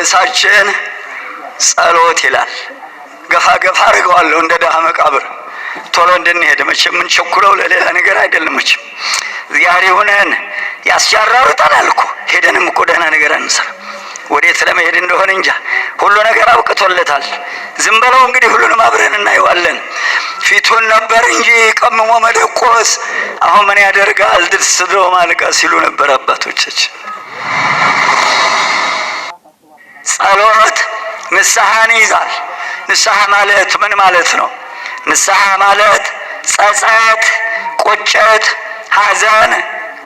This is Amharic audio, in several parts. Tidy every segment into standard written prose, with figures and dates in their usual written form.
ርዕሳችን ጸሎት ይላል። ገፋ ገፋ አድርገዋለሁ እንደ ድሃ መቃብር ቶሎ እንድንሄድ። መቼም የምንቸኩለው ለሌላ ነገር አይደለም። መቼም እግዚአብሔር ይሁነን። ያስጃራሩታል እኮ፣ ሄደንም እኮ ደህና ነገር አንሰራ። ወዴት ለመሄድ እንደሆነ እንጃ። ሁሉ ነገር አብቅቶለታል። ዝም በለው እንግዲህ፣ ሁሉንም አብረን እናየዋለን። ፊቱን ነበር እንጂ ቀምሞ መደቆስ አሁን ምን ያደርጋል ድርስ ብሎ ማልቀስ ሲሉ ነበር አባቶቻችን። ጸሎት ንስሐን ይይዛል። ንስሐ ማለት ምን ማለት ነው? ንስሐ ማለት ጸጸት፣ ቁጭት፣ ሐዘን፣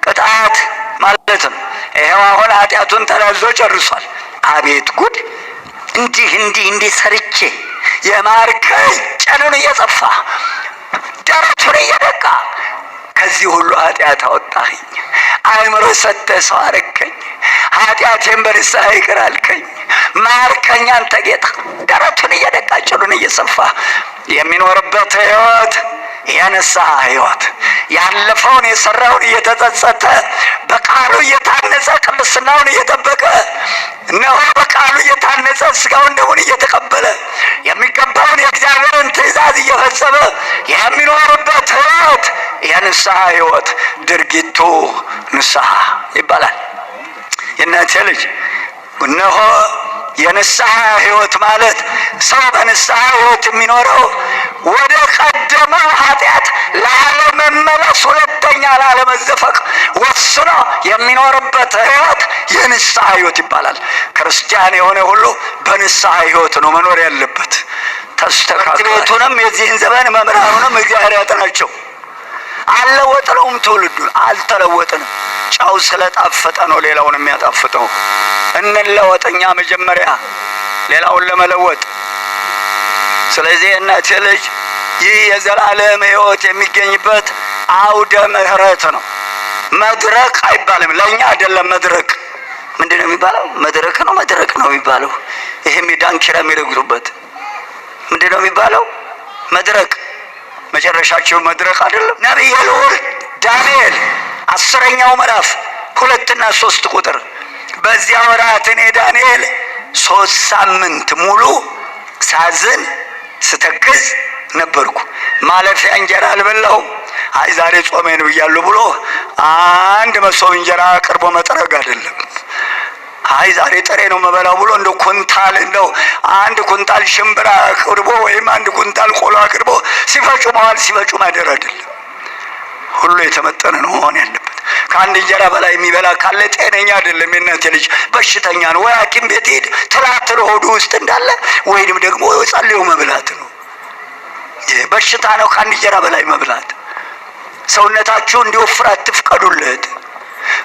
ቅጣት ማለት ነው። ይኸው አሁን ኃጢአቱን ተናዞ ጨርሷል። አቤት ጉድ! እንዲህ እንዲህ እንዲህ ሰርቼ የማርከኝ ጨኑን እየጸፋ ደረቱን እየደቃ ከዚህ ሁሉ ኃጢአት አወጣኸኝ፣ አእምሮ ሰጥተህ ሰው አረከኝ፣ ኃጢአቴን በንስሐ ይቅር አልከኝ፣ ማርከኝ አንተ ጌታ። ደረቱን እየደቃ ጭኑን እየሰፋ የሚኖርበት ሕይወት የንስሐ ሕይወት፣ ያለፈውን የሰራውን እየተጸጸተ፣ በቃሉ እየታነጸ፣ ቅድስናውን እየጠበቀ፣ እነሆ በቃሉ እየታነጸ፣ ስጋውን ደሙን እየተቀበለ፣ የሚገባውን የእግዚአብሔርን ትእዛዝ እየፈጸመ የሚኖርበት ሕይወት የንስሐ ሕይወት፣ ድርጊቱ ንስሐ ይባላል። የእናቴ ልጅ፣ እነሆ የንስሐ ሕይወት ማለት ሰው በንስሐ ሕይወት የሚኖረው ወደ ቀደመው ኃጢአት ላለመመለስ፣ ሁለተኛ ላለመዘፈቅ ወስኖ የሚኖርበት ሕይወት የንስሐ ሕይወት ይባላል። ክርስቲያን የሆነ ሁሉ በንስሐ ሕይወት ነው መኖር ያለበት። ተስተካክሎ ቤቱንም የዚህን ዘመን መምህራኑንም እግዚአብሔር ያጥናቸው። አልለወጥነውም፣ ትውልዱን አልተለወጥንም። ጨው ስለጣፈጠ ነው ሌላውን የሚያጣፍጠው። እንለወጥ እኛ መጀመሪያ ሌላውን ለመለወጥ። ስለዚህ እናቴ ልጅ፣ ይህ የዘላለም ሕይወት የሚገኝበት አውደ ምሕረት ነው። መድረክ አይባልም። ለእኛ አይደለም መድረክ። ምንድን ነው የሚባለው? መድረክ ነው፣ መድረክ ነው የሚባለው። ይህም ዳንኪራ የሚረግጡበት ምንድን ነው የሚባለው? መድረክ። መጨረሻቸው መድረክ አይደለም። ነቢየ ልዑል ዳንኤል 10ኛው ምዕራፍ 2ና 3 ቁጥር፣ በዚያ ወራት እኔ ዳንኤል 3 ሳምንት ሙሉ ሳዝን ስተክዝ ነበርኩ። ማለፊያ እንጀራ አልበላሁም። አይ ዛሬ ጾሜ ነው እያሉ ብሎ አንድ መሶብ እንጀራ አቅርቦ መጥረግ አይደለም። አይ ዛሬ ጥሬ ነው መበላው ብሎ እንደ ኩንታል እንደው አንድ ኩንታል ሽምብራ አቅርቦ ወይም አንድ ኩንታል ቆሎ አቅርቦ ሲፈጩ መዋል ሲፈጩ ማደር አይደለም። ሁሉ የተመጠነ ነው መሆን ያለበት። ከአንድ እንጀራ በላይ የሚበላ ካለ ጤነኛ አይደለም። የእናቴ ልጅ፣ በሽተኛ ነው። ወይ ሐኪም ቤት ሂድ ትላትል ሆዱ ውስጥ እንዳለ ወይንም ደግሞ ጸልዮ መብላት ነው። ይህ በሽታ ነው። ከአንድ እንጀራ በላይ መብላት፣ ሰውነታችሁ እንዲወፍር አትፍቀዱለት።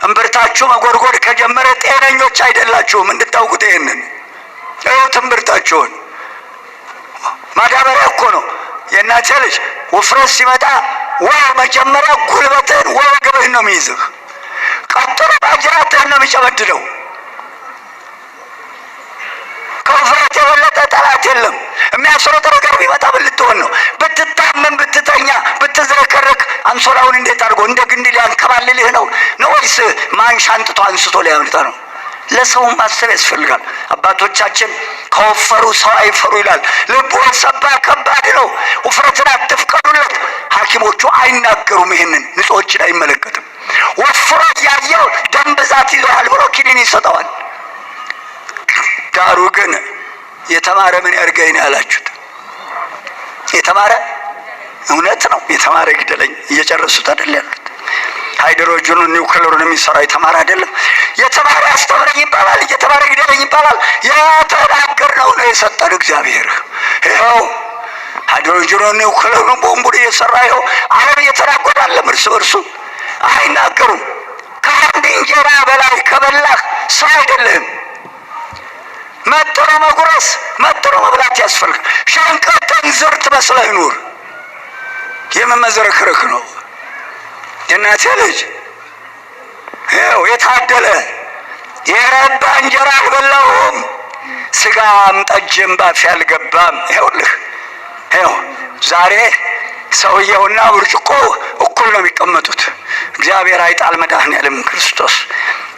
እምብርታችሁ መጎርጎር ከጀመረ ጤነኞች አይደላችሁም። እንድታውቁት ይሄንን እዩት። እምብርታችሁን ማዳበሪያ እኮ ነው። የእናቴ ልጅ፣ ውፍረት ሲመጣ ወይ መጀመሪያ ጉልበትህን ወይ ወገብህን ነው የሚይዝህ። ቀጥሎ ማጅራትህን ነው የሚጨመድደው። ከውፍረት የበለጠ ጠላት የለም። የሚያስሮጥ ነገር ቢመጣ ምን ልትሆን ነው? ብትታመም፣ ብትተኛ፣ ብትዝረከረክ አንሶላውን እንዴት አድርጎ እንደ ግንድ ሊያንከባልልህ ነው ወይስ ማንሻ አንጥቶ አንስቶ ሊያመልጠ ነው? ለሰውም ማሰብ ያስፈልጋል። አባቶቻችን ከወፈሩ ሰው አይፈሩ ይላል። ልቡ ሰባ ከባድ ነው። ውፍረትን አትፍቀዱለት። ሐኪሞቹ አይናገሩም። ይህንን ንጹሖችን አይመለከትም። ወፍሮ እያየው ደም ብዛት ይዞሃል ብሎ ኪኒን ይሰጠዋል። ዳሩ ግን የተማረ ምን ያድርገኝ ነው ያላችሁት? የተማረ እውነት ነው። የተማረ ግደለኝ፣ እየጨረሱት አይደል ያሉት? ሃይድሮጅኑን ኒውክለሩን የሚሰራ የተማረ አይደለም? የተማረ ያስተምረኝ ይባላል፣ እየተማረ ግደለኝ ይባላል። የተናገርነው ነው የሰጠን እግዚአብሔር። ይኸው ሃይድሮጅኑን ኒውክለሩን ቦምቡን እየሰራ ይኸው ዓለም እየተናጎደ አለም፣ እርስ በርሱ አይናገሩም። ከአንድ እንጀራ በላይ ከበላህ ሰው አይደለህም። መጥኖ መጉረስ መጥኖ መብላት ያስፈልጋል። ሸንቀጠን ዝርት መስለህ ኑር። የመመዝረክረክ ነው። የእናቴ ልጅ፣ ይኸው የታደለ የረባ እንጀራ አልበላሁም፣ ስጋም ጠጅም ባፌ አልገባም። ይኸውልህ፣ ይኸው ዛሬ ሰውየውና ብርጭቆ እኩል ነው የሚቀመጡት። እግዚአብሔር አይጣል መድኃኔዓለም ክርስቶስ።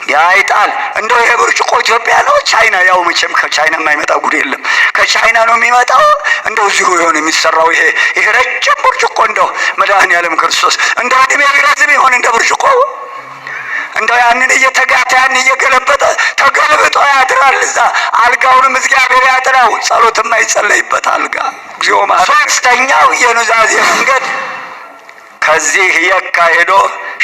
ያይጣል። እንደው ይሄ ብርጭቆ ኢትዮጵያ ነው ቻይና? ያው መቼም ከቻይና የማይመጣ ጉድ የለም። ከቻይና ነው የሚመጣው። እንደው እዚሁ የሆነ የሚሰራው ይሄ ረጅም ብርጭቆ፣ እንደው መድኃኔዓለም ክርስቶስ እንደው እድሜ ቢረዝም ይሆን እንደ ብርጭቆ? እንደው ያንን እየተጋተ ያን እየገለበጠ ተገልብጦ ያድራል እዛ። አልጋውንም እግዚአብሔር ያጥራው። ጸሎት የማይጸለይበት አልጋ፣ እግዚኦ ማረ። ሶስተኛው የኑዛዜ መንገድ፣ ከዚህ የካ ሄዶ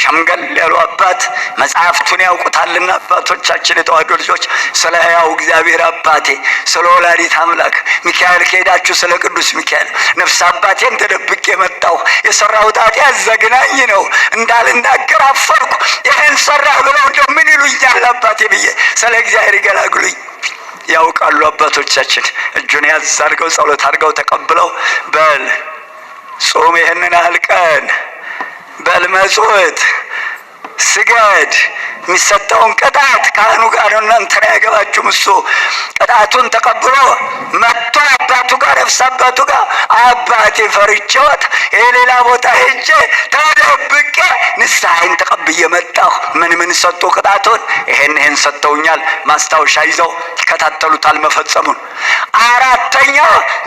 ሸምገል ያሉ አባት፣ መጽሐፍቱን ያውቁታልና አባቶቻችን የተዋሕዶ ልጆች፣ ስለ ሕያው እግዚአብሔር አባቴ፣ ስለ ወላዲት አምላክ ሚካኤል ከሄዳችሁ ስለ ቅዱስ ሚካኤል፣ ነፍስ አባቴን ተደብቄ መጣሁ። የሰራሁት ኃጢአት ዘግናኝ ነው፣ እንዳልናገር አፈርኩ። ይህን ሰራህ ብለው እንደው ምን ይሉኛል አባቴ ብዬ ስለ እግዚአብሔር ይገላግሉኝ። ያውቃሉ አባቶቻችን። እጁን ያዝ አድርገው፣ ጸሎት አድርገው ተቀብለው፣ በል ጾም ይህንን ያህል ቀን፣ በል መጽውት፣ ስገድ፣ የሚሰጠውን ቅጣት ካህኑ ጋር ነው፣ እናንተን አያገባችሁም። እሱ ቅጣቱን ተቀብሎ መጥቶ አባቱ ጋር፣ ነፍስ አባቱ ጋር፣ አባቴ ፈርቼዎት የሌላ ቦታ ሄጄ ተደብቄ ንስሐዬን ተቀብዬ መጣሁ። ምን ምን ሰጡ ቅጣቱን? ይሄን ይሄን ሰጥተውኛል። ማስታወሻ ይዘው ይከታተሉታል መፈጸሙን። አራተኛ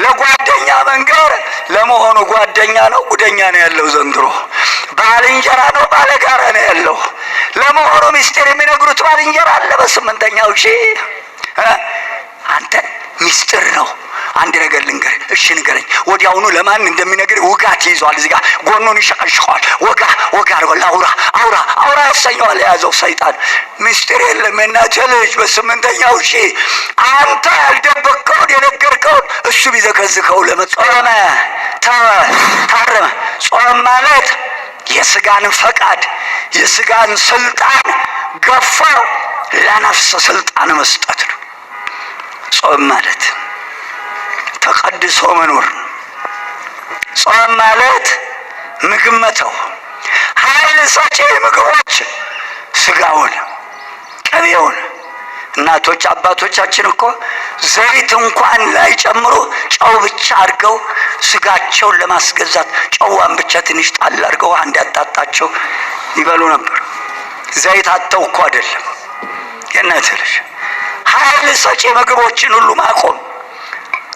ለጓደኛ መንገር። ለመሆኑ ጓደኛ ነው ጉደኛ ነው ያለው ዘንድሮ? ባልንጀራ ነው ባለጋራ ነው ያለው? ለመሆኑ ምስጢር የሚነግሩት ባልንጀራ አለ? በስምንተኛው ሺህ አንተ ምስጢር ነው። አንድ ነገር ልንገር። እሺ ንገረኝ። ወዲያውኑ ለማን እንደሚነግር ውጋት ይይዘዋል። እዚህ ጋር ጎኑን ይሸቀሽቀዋል። ወጋ ወጋ አድርጎ አውራ አውራ አውራ ያሰኘዋል። የያዘው ሰይጣን ምስጢር የለም። የእናትህ ልጅ፣ በስምንተኛው ሺህ አንተ ያልደበቅከውን የነገርከውን እሱ ቢዘከዝከው ለመጾመ ተወ፣ ታረመ። ጾም ማለት የስጋን ፈቃድ፣ የስጋን ስልጣን ገፎ ለነፍስ ስልጣን መስጠት ነው። ጾም ማለት ተቀድሶ መኖር ነው። ጾም ማለት ምግብ መተው፣ ኃይል ሰጪ ምግቦች፣ ስጋውን፣ ቅቤውን። እናቶች አባቶቻችን እኮ ዘይት እንኳን ላይጨምሩ ጨው ብቻ አድርገው ስጋቸውን ለማስገዛት ጨዋን ብቻ ትንሽ ጣል አድርገው ውሃ እንዲያጣጣቸው ይበሉ ነበር። ዘይት አጥተው እኮ አይደለም። የእናትህ ልጅ፣ ኃይል ሰጪ ምግቦችን ሁሉ ማቆም፣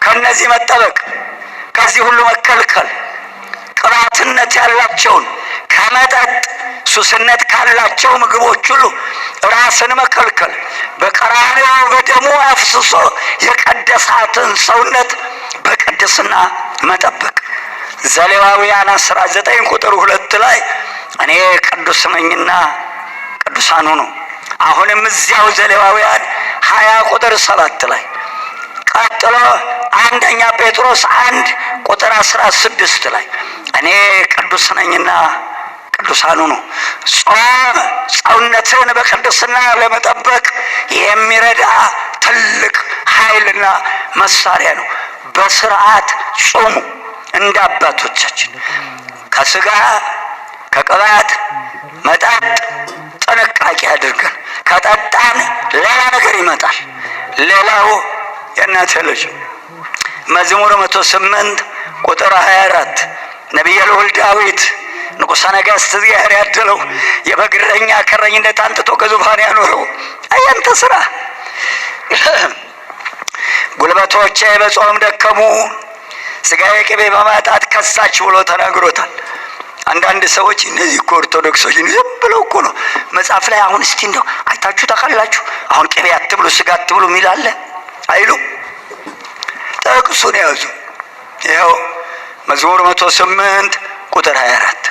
ከነዚህ መጠበቅ፣ ከዚህ ሁሉ መከልከል፣ ቅባትነት ያላቸውን፣ ከመጠጥ ሱስነት ካላቸው ምግቦች ሁሉ ራስን መከልከል፣ በቀራንዮ በደሙ አፍስሶ የቀደሳትን ሰውነት በቅድስና መጠበቅ። ዘሌዋውያን 19 ቁጥር 2 ላይ እኔ ቅዱስ ነኝና ቅዱሳን ሁኑ። አሁንም እዚያው ዘሌዋውያን 20 ቁጥር 7 ላይ፣ ቀጥሎ አንደኛ ጴጥሮስ 1 ቁጥር 16 ላይ እኔ ቅዱስ ነኝና ቅዱሳን ሁኑ። ጾም ሰውነትን በቅድስና ለመጠበቅ የሚረዳ ትልቅ ኃይልና መሳሪያ ነው። በስርዓት ጾሙ እንደ አባቶቻችን። ከስጋ፣ ከቅባት መጠጥ ጥንቃቄ አድርገን ከጠጣን ሌላ ነገር ይመጣል። ሌላው የእናትህ ልጅ፣ መዝሙር 108 ቁጥር 24፣ ነቢየ ልዑል ዳዊት፣ ንጉሠ ነገሥት፣ እግዚአብሔር ያደለው፣ የበግ እረኛ፣ ከእረኝነት አንጥቶ ከዙፋን ያኖረው፣ አያንተ ስራ፣ ጉልበቶቼ በጾም ደከሙ፣ ስጋዬ ቅቤ በማጣት ከሳች ብሎ ተናግሮታል። አንዳንድ ሰዎች እነዚህ እኮ ኦርቶዶክሶች ዝም ብለው እኮ ነው መጽሐፍ ላይ፣ አሁን እስቲ እንደው አይታችሁ ታውቃላችሁ? አሁን ቅቤ አትብሉ፣ ስጋ አትብሉ የሚል አለ አይሉ? ጥቅሱን ያዙ። ይኸው መዝሙር 108 ቁጥር 24።